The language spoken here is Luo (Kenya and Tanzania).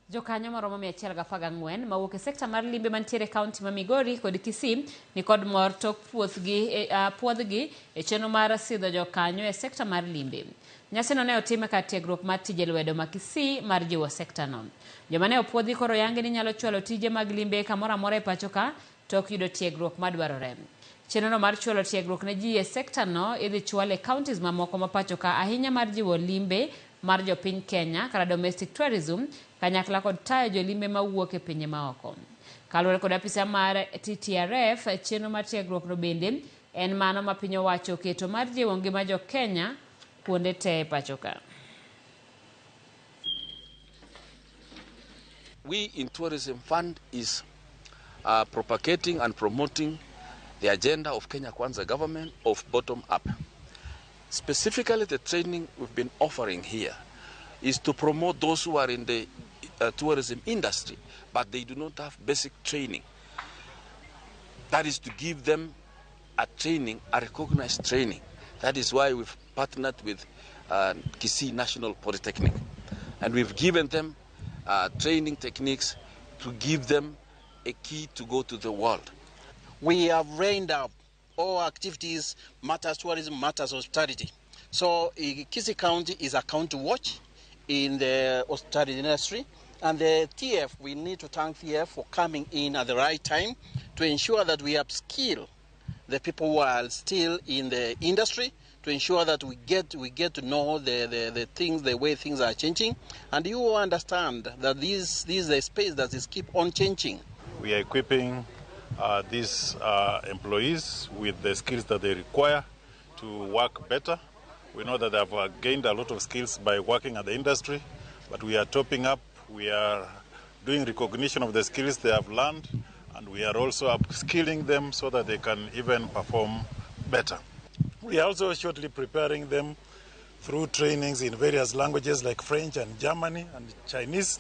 Jokanyo maromo 114 mawuok e sekta mar limbe mantiere e kaunti ma Migori kod Kisii nikod mor tok puodhgi e chenro mar sidho jokanyo e sekta mar limbe. Nyasino ne otim e kar tiegruok mar tije lwedo ma Kisii mar jiwo sektano. Joma ne opuodhi koro yangi ni nyalo chwalo tije mag limbe kamoro amora e pacho ka tok yudo tiegruok madwarore. Chenrono mar chwalo tiegruok ne ji e sektano idhi chwal e counties mamoko ma pacho ka ahinya mar jiwo limbe mar jopiny Kenya kata domestic tourism kanyakla kod tayo jolimbe mawuok e pinje maoko. Kaluwore kod apisa mar TTRF, chenro mar tiegruok no bende en mano ma piny owacho oketo mar jiwo ngima jo Kenya kuonde te e pacho ka. We in Tourism Fund is propagating and promoting the agenda of Kenya Kwanza government of bottom up. Specifically, the training we've been offering here is to promote those who are in the tourism industry, but they do not have basic training. That is to give them a training, a recognized training. That is why we've partnered with Kisii National Polytechnic. And we've given them training techniques to give them a key to go to the world. We have reined up all activities, matters tourism, matters hospitality. So Kisii County is a county watch in the hospitality industry. And the TF, we need to thank TF for coming in at the right time to ensure that we upskill the people who are still in the industry, to ensure that we get to know the things, the way things are changing. And you understand that this is a space that is keep on changing. We are equipping these employees with the skills that they require to work better. We know that they have gained a lot of skills by working at the industry, but we are topping up, we are doing recognition of the skills they have learned, and we are also upskilling them so that they can even perform better. We are also shortly preparing them through trainings in various languages like French and Germany and Chinese.